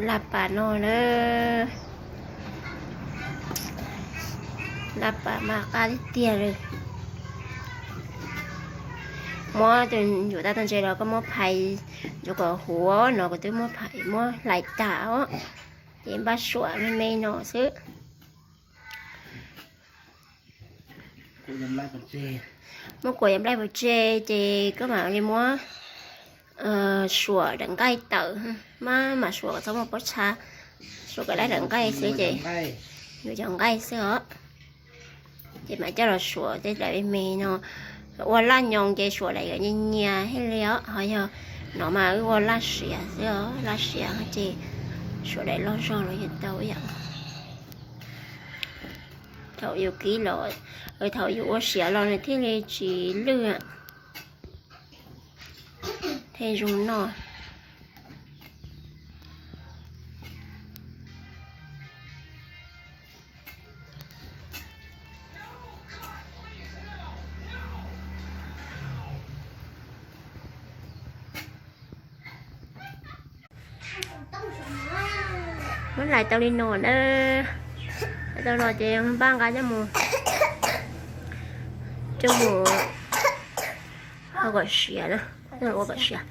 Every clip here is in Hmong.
Laj pas no na, laj pas mas qab tiag tiag li. Muab tus nyuam tag tag ntses los koj muab phais, yuav kom huv no kuv twb muab phais muab hlais tas os, ces npaj suam me me no xwb. Muab kuam yam nplaig pov tseg ces koj mam li muab suam daim nqaij tawm, maj mam suam kom txhob muaj pob txha, suam kom dai daim nqaij xwb ces yuav cov nqaij xwb os. Ces mam coj los suam tej daim me me no, ua laj nyoos ces suam daim yuav nyias nyias thiaj li os, ho yog no mas wb ua laj siav xwb os, laj siav ces suam daim loj zog los yeej tau ib yam. Thaum yus kib los, thaum yus ua siav los nws thiaj li tsis lwj, thiaj zoo noj. Muab hlais tau li no na, hlais tau no ces npaj nqa coj mus, coj mus ua kom siav na, ua kom siav.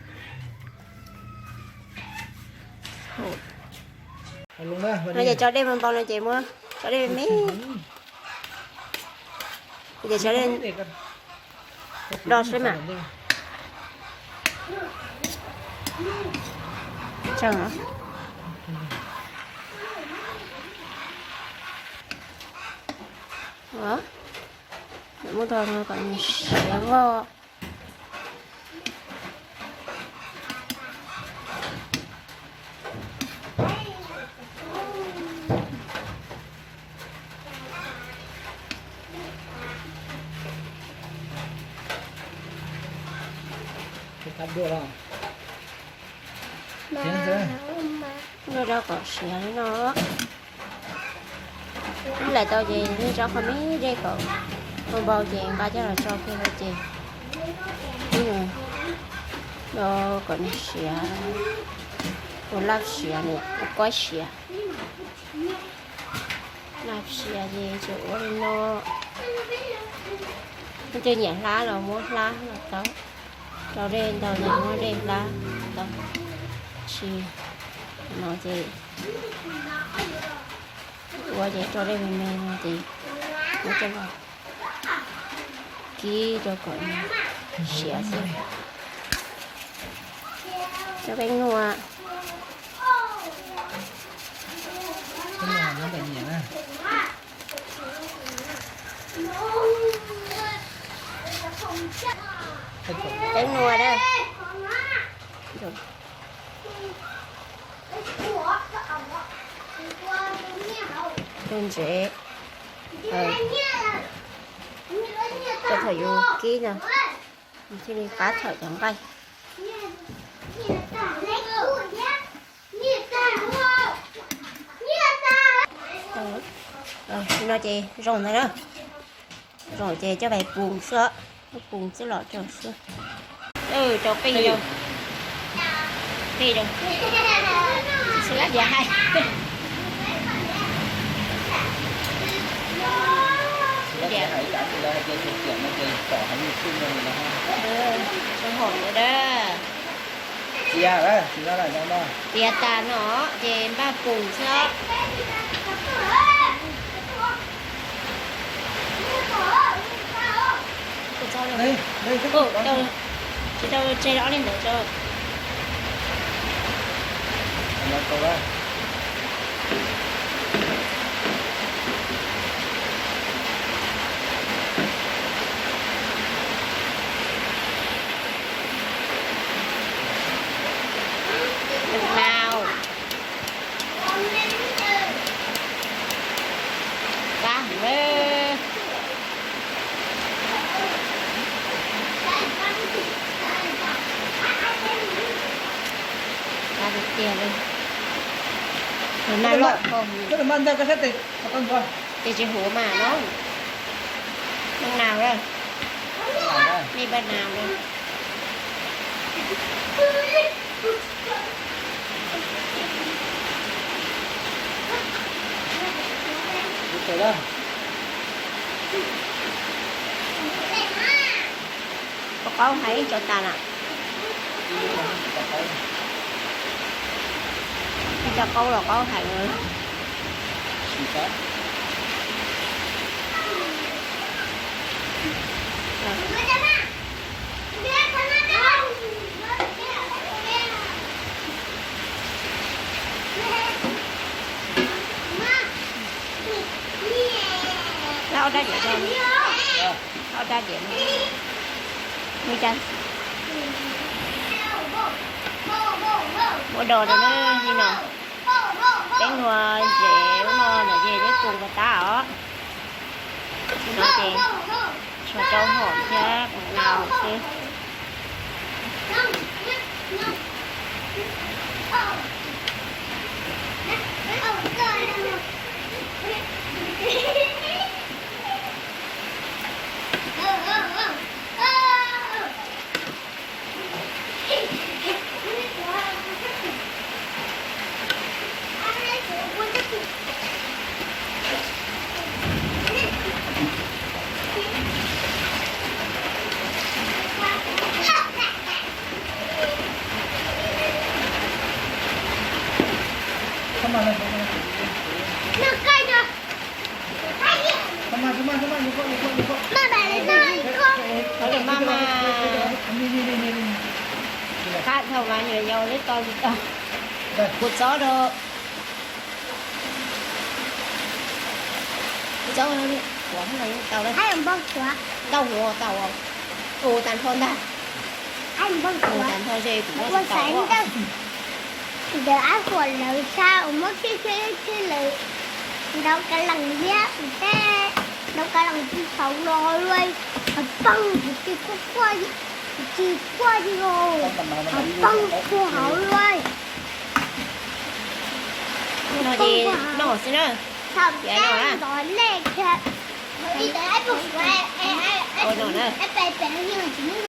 No ces tso dej npau npau no ces muab tso dej me, ces tso dej do xwb mas. Muab do no kom nws siav vog. Ua rau kom siav li no. Ib hlais tau ces yeej tso qhov me dej kom npau npau ces nqa coj los tso kiag rau ces ua kom nws siav, ua laj siav ne, ua kob siav. Laj siav ces tsuas ua li no. Leej twg nyiam hlab los muab hlab los tau, rau dej ntau ces muab dej hlab tau. Tsis no ces ua ces rau dej me me no ces muab coj los kib rau kom siav xwb. Cov peeb nua, peeb nua na. Tus ntsev, thaum yus kib no thiaj li qab txhawm cov nqaij. No ces zoo ntawd na. Zoo ces coj pais pum xwb, pum xwb los rau xwb. Rau qij rau, qij rau, xwb lab diav hais. Hom da, tiav tas no ces npaj pum xwb. Tsis tau tseg ob li ntawd tso. Nau, qab heev lawm. Qab tiag tiag li. Nag loj kawg. Ces tsis huv mas no. Npaj nau lawm. Nej npaj nau lawm. Qaub qaub hais tso tas na. Tso qaub los qaub hais. Ob rab diam, ob rab diam no. Muab do rau na li no. Peb ua ntsev ub no ntawm ces peb pus pas tab os. No ces tshuav rau hom thiab qos nau xwb. Qab dhau mas nws yau lub tau li tau. Kuv txob rau. Kuv txob rau li. Ua tau li. Tau, tau, ua tag nrho ntag. Ua tag nrho ze kuv muab tsis tau. Ntawm ab huam lawv sab uas muab kiag kiag kiag lawm, nrau kav lees liab tej, nrau kav lees tsis faus los luaj, hauv poog kuv tsis quaj quaj, kuv tsis quaj li os, hauv poog puag hauv luaj. No ces noj xwb na. Thaum ntov nej thiab.